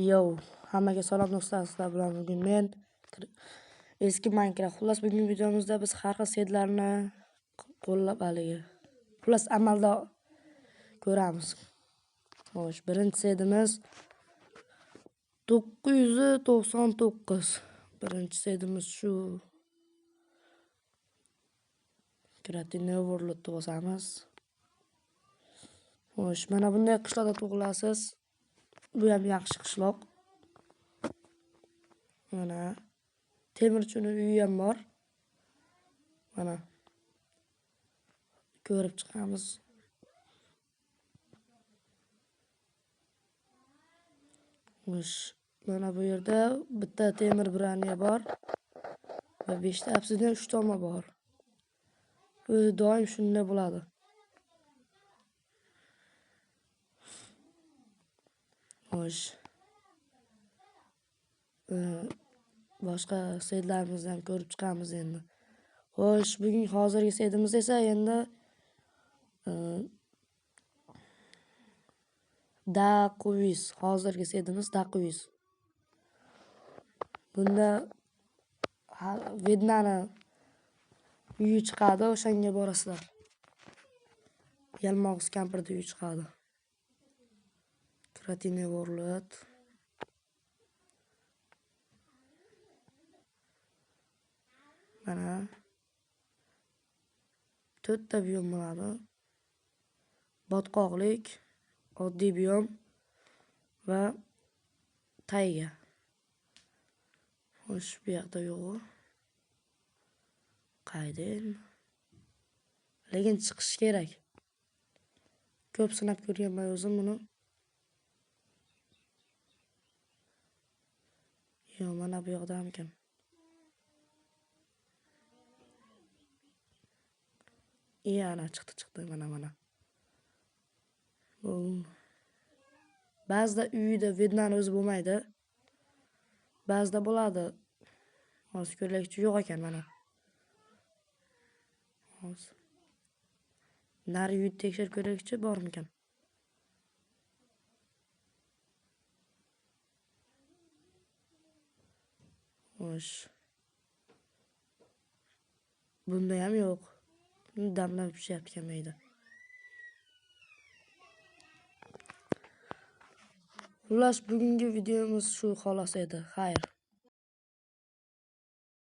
Yo, hammaga salom do'stlar, sizlar bilan bugun men eski Minecraft. Xullas, bugungi videomizda biz har xil sedlarni qo'llab haligi. Xullas, amalda ko'ramiz. Xo'sh, birinchi sedimiz 999. Birinchi sedimiz shu. Creative World'ni bosamiz. Xo'sh, mana bunday qishloqda tug'ilasiz. Bu ham yaxshi qishloq. Mana temirchini uyi ham bor. Mana ko'rib chiqamiz. Xo'sh, mana bu yerda bitta temir braniya bor va 5 ta obsidian, 3 ta olma bor. O'zi doim shunday bo'ladi. Xo'sh. Boshqa sedlarimizni ham ko'rib chiqamiz endi. Xo'sh, bugun hozirgi sedimiz esa endi Daquis. Hozirgi sedimiz Daquis. Bunda Vednani uyi chiqadi, o'shanga borasizlar. Yalmog'iz kampirda uyi chiqadi. Creative World. Mana 4 ta biyom bo'ladi. Botqoqlik, oddiy biyom va tayga. Xo'sh, bu yoqda yo'q. Qayda endi? Lekin chiqish kerak. Ko'p sinab ko'rganman o'zim buni. Yo'q, mana bu yoqdamikan? Iya, ana chiqdi, mana. Bu ba'zida uyida vednani o'zi bo'lmaydi. Ba'zida bo'ladi. Hozir ko'raylikchi, yo'q ekan mana. Hozir nari uyni tekshirib ko'raylikchi, bormikan? Xo'sh. Bunda ham yo'q. Damlab pishyapti kamaydi. Xullas, bugungi videomiz shu xolos edi. Xayr.